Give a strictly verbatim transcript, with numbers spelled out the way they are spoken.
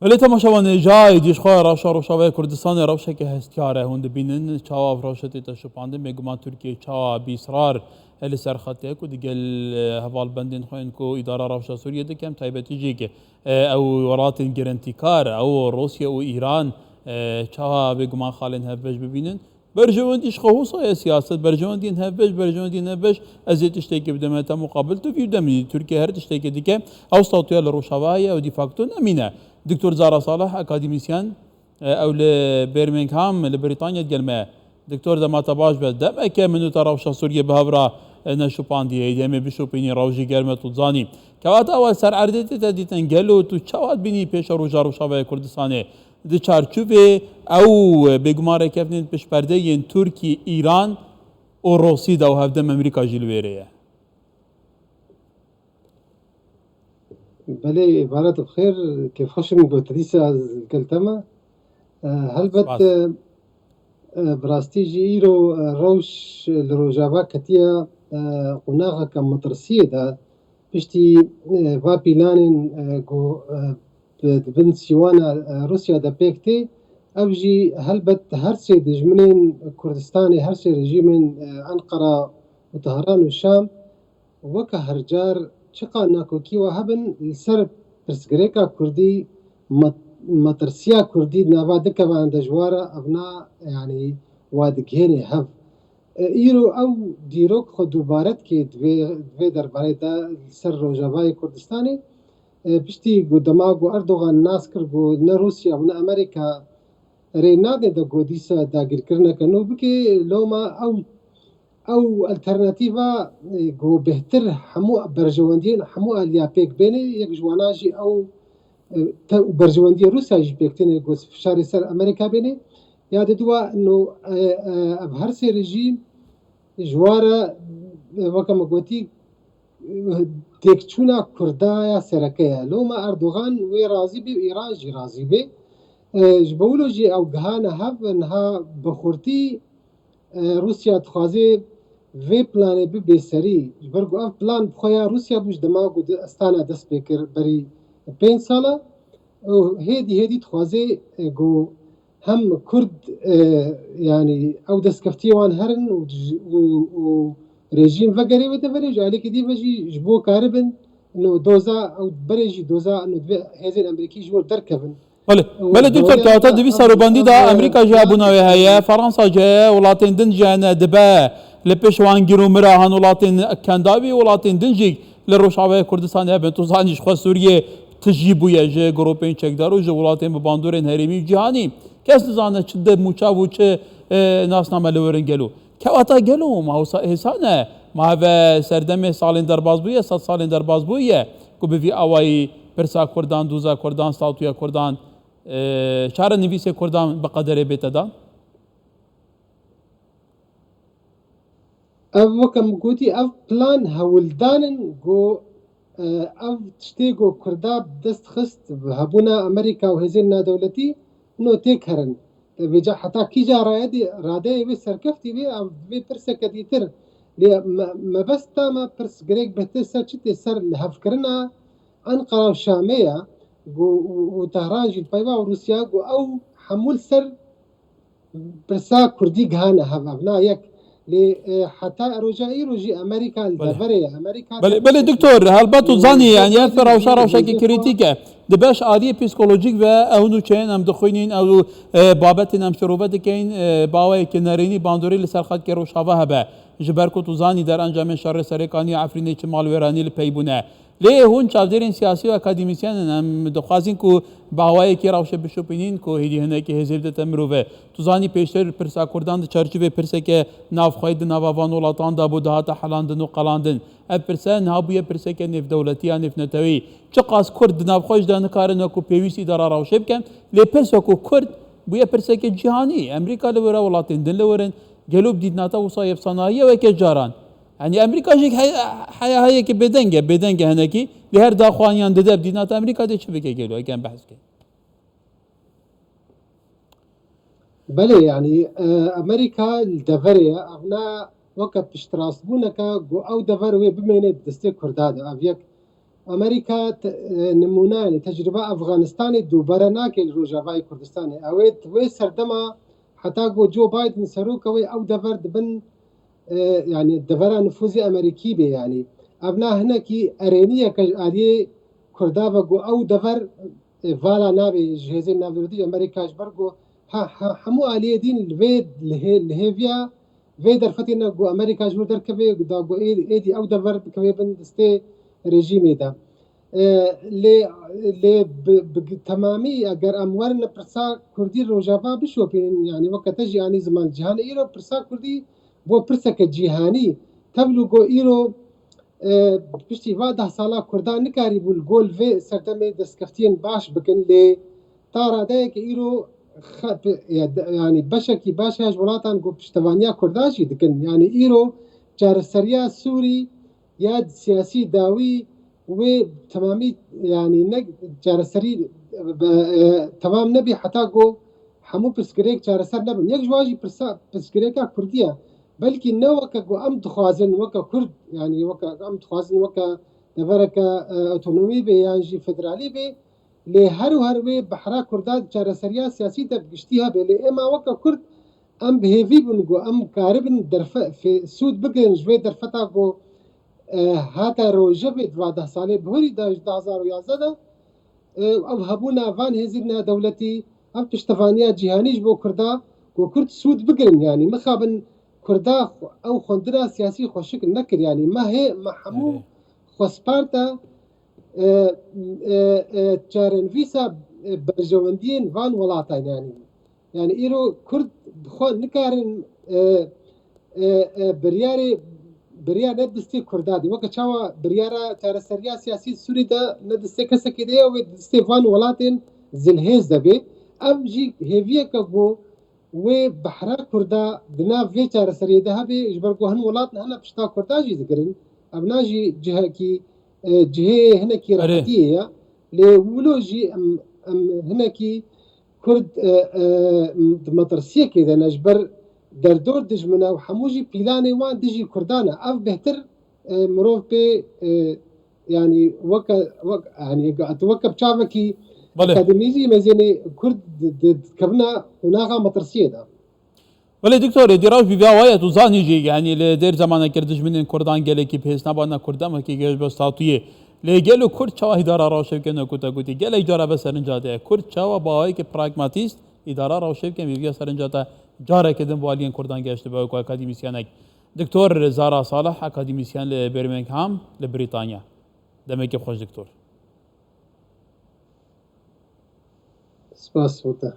Belê temaşevanê, cayê dî ji xwe rewşa Rojavayê Kurdistanê rewşeke hestiyar e. Hûn dibînin çawa ev rewşe tête şopandin, bêguman Tirkiye çawa bi israr e li ser xetê ku digel, e, hevalbendên xwe yên ku îdara rewşa Sûriyê dikin, taybetî jî ki, e, ew welatên girintîkar, ew Rûsya û Îran, e, çawa bêguman xalên hevbeş bibînin. Berjewendî ji xwe wisa ye siyaset, berjewendiyên hevbeş, berjewendiyên hevbeş, ez ê tiştekê bideme te muqabil, tu vî demî Tirkiye her tiştekê dike, ew statuya li Rojava heye, ew de facto nemîne. Doktor Zara Salih, akademîsyen, e, ew li Birmingham, li Brîtanya digel me ye. Doktor, dema te baş be, demeke min û te rewşa Sûriyê bi hev re, e, neşopandiye, êdî em ê bişopînî, rew jî germ e, tu dizanî. Kewata ew li ser erdê tête dîtin, gelo tu çawa dibînî pêşeroja Rojavayê Kurdistanê? Di çarçovê ew bêguman rêkeftinên piştperdeyên Tirkî, Îran û Rûsî de û hevdem Amerîka jî li wêrê ye. Belê, îbaret bi xêr, kêfxweş im ku tu dîsa gel te me. E, helbet, Spas. e, e, bi rastî jî îro, e, rewş li Rojava ketiye, e, qonaxeke metirsiyê de. Piştî, e, va pîlanên, e, ku, e, di, di bin sîwana, e, Rûsya de pêk tê, ev jî helbet her sê dijminên Kurdistanê, her sê rejîmên, e, Enqera û Tehran û Şam weke her car çiqa nakokî we hebin li ser pirsgirêka Kurdî, met-, metirsiya Kurdî di nava dikeve ende ji we re, evna, yanî, wa digihêne hev. E, îro ew dîrok xwe dubare dike di vê, di vê derbarê de li ser Rojavayê Kurdistanê. E, piştî ku dema ku Erdogan nas kir ku ne Rûsya û ne Amerîka rê nade de ku dîsa dagirkirineke nû bike, loma ew, ew alternatîfa, e, ku bêhtir hemû berjewendiyên hemû aliya pêk bêne, yek ji wana jî ew, e, te-, berjewendiyê Rûsya jî pêk têne ku fişarê ser Amerîka bêne. Ya diduwa, no, e, e, ev her sê rejîm ji wa re, e, weke me gotî, e, têkçûna Kurda ya sereke ye. Loma Erdogan wê razî bê û Îran jî razî bê. E, ji bo wilo jî ew gihane hev, niha bi xurtî, e, Rûsya dixwaze vê planê bibe serî. Ji ber ku ev plan bi xwe ya Rûsya bû ji dema ku di Astana dest pê kir berî pênc sala. Û hêdî hêdî dixwaze, e, ku hem Kurd, e, yanî ew destkeftiyê wan herin û, û, û rejîm vegerê wê deverê, ji alîkî dî ve jî ji bo karibin, no doza ew berê jî doza, no divê hêzên Amerîkî ji wir derkevin. Belê, û belê, Doktor, dawriya kewata di vî serûbendî de Amerîka jî hebûna wê heye, Fransa jî heye, welatên din jî hene, dibe li pêş wan gir û mira han welatên kendavî, welatên din jî li Rojavayê Kurdistanê hebin. Tu zanî ji xwe Sûriyê tijî bûye ji grûpên çekdar û ji welatên bi bandorên herêmî û cîhanî. Kes nizane çi dem û çav û çi, e, nasname li wir in gelo. Kewata gelo ma wisa êsan e? Ma ev e serdemê salên derbas bûye, sed salên derbas bûye ku bi vî awayî pirsa Kurdan, doza Kurdan, statuya Kurdan, e, çarenivîsê Kurdan bi qederê bête dan? Ev weke min gotî, ev plan hewldan in ku, e, ev tiştê ku Kurda bi dest xist, bi hebûna Amerîka û hêzên nadewletî, no têk herin. E, vêca heta kîja rayedê, radeyê wê serkeftî bê, ev divê pirseke dîtir. Lê me, mebesta me pirs girêk bihtir ser çi tê, ser lihevkirina Enqera û Şamê ye, ku, û, û Tehran jî li peyva û Rûsya, ku ew hemû li ser pirsa Kurdî gihane hev. Ev na yek. Lê, e, heta roja îro jî Amerîka li Belê. deverê ye. Amerîka Belê, belê, doktor, helbet tu zanî, yanî ev rewşa rewşekî krîtîk e. Di beş aliyê psîkolojîk ve ew nûçeyên em dixwînîn, ew, e, babetên em şirove dikeyn, e, bi awayekî nerênî bandorê li ser xetkê Rojava hebe. Ji ber ku tu zanî derencamên şerê Serêkaniyê Efrînê çi malwêranî li pey bûne. Lê hûn çavdêrên siyasî û akademîsyen in, em dixwazin ku bi awayekî rewşê bişopînin ku hêdî hinekî hêzê bidete mirove. Tu zanî pêştir pirsa Kurdan di çarçovê pirseke navxweyî di nava van welatan de bû, dihate helandin û qelandin. Ev pirse niha bûye pirseke nêvdewletî ya nêvneteweyî. Çiqas Kurd di navxwe jî de nikarin wekû pêwîst îdara rewşê bikin, lê pirs wekû Kurd bûye pirseke cîhanî. Amerîka li wir e, welatên din li wir in. Gelo bi dîtina te wisa yê bi sanahî ye weke caran? Yanî Amerîka jî heye, heye, heyekî bêdeng e, bêdeng e hinekî. Lê her daxwaniyan dide, bi dîtina te Amerîka dê çi bike gelo, eke em behs bikin? Belê, yanî, e, Amerîka li deverê ye. Ev ne weke piştrastbûneke ku ew dever wê bimêne di destê Kurda de. Ev yek. Amerîka te- e, nimûne, yanî tecrûba Afganistanê dubare nake li Rojavayê Kurdistanê. Ew ê di wê serdema heta ku Joe Biden serok e wê ew dever dibin, e, yanî devera nifûzê Amerîkî bê yanî. Ev na hinekî erêniyeke ji aliyê Kurda ve ku ew dever, e, vala nabe ji hêzên navdewletî ji Amerîka ji ber ku he- he- hemû aliyê din li vê li hê- li hêviya vê derfetê ne ku Amerîka ji wir derkeve, da ku ê- êdî ew dever bikeve bin destê rejîmê de. E, lê lê bi, bi temamî eger em werin pirsa Kurdî Rojava bişopînin, yanî weke te jî anî ziman cîhanê îro pirsa Kurdî bû pirseke cîhanî. Tevlû ku îro, e, piştî va deh sala Kurdan nikarîbû li gol vê serdemê destkeftiyên baş bikin, lê ta radeyeke îro xet, ya de- yanî beşekî baş ya ji welatan ku piştevaniya Kurdan jî dikin. Yanî îro çareseriya Sûrî ya siyasî dawî wê temamî, yanî ne çareserî be- e, temam nebî heta ku hemû pirsgirêk çareser nebin. Yek ji wan jî pirsa, pirsgirêka Kurdî ye. Belkî ne weke ku em dixwazin weke Kurd, yanî weke em dixwazin weke devereke, e, otonomî bê yan jî federalî bê, lê her û her wê behra Kurda çareseriya siyasî de bi giştî hebe. Lê êma weke Kurd em bi hêvî bûn ku em karibin derfe, fê- sûd bigirin ji vê derfeta ku, e, hate rojevê di va deh salê bihurî de ji du hazar û yazdeh de, e, ev hebûna van hêzên navdewletî, ev piştevaniya cîhanî ji bo Kurda ku Kurd sûd bigirin, yanî mixabin Kurda xwe- ew xwendina siyasî xweşik nekir, yanî me hê me hemû Erê. xwe sparte, e, e, e, çarenivîsa, e, berjewendiyên van welatan, yanî. Yanî îro Kurd bi xwe nikarin, e, e, e, biryarê, biryar ne destê Kurda dî. Weke çawa biryara çareseriya siyasî Sûrî de ne destê kesekê de ye, wê destê van welatên zilhêz de bê. Ev jî hêviyeke ku wê behra Kurda di nav vê çareseriyê de hebe, ji ber ku hin welat hene pişta Kurda jî digirin. Ev na jî cihekî, e, cihê hinekî Erê. rehetiyê ye. Lê wilo jî em, em hinekî Kurd, e, e, di metirsiyekê de ne ji ber derdor dijmine û hemû jî pîlanê wan dijî Kurdan e. Ev bêhtir, e, mirov pê, e, yanî weke, wek, yanî tu weke bi çavekî Belê. akademî jî mezênê Kurd di- di- dikevine qonaxa metirsiyê de. Belê doktor, êdî rewş bi vî awayê tu zanî jî, yanî li dêr zemanekir dijminên Kurdan gelekî bi hêz nabana Kurdan wekî gel ji bo statuyê. Lê gelo Kurd çawa îdara rewşe bike ne ku te gotî? Gelek cara ve serinca te ye. Kurd çawa bi awayekî pragmatîst îdara rewşe bike, vî viya serinca te careke din bi aliyên Kurdan geştibe wek akademîsyenek. Doktor Zara Salih, akademîsyen li Birmingham, li Brîtanya. Demekî xweş doktor. Spas bo te.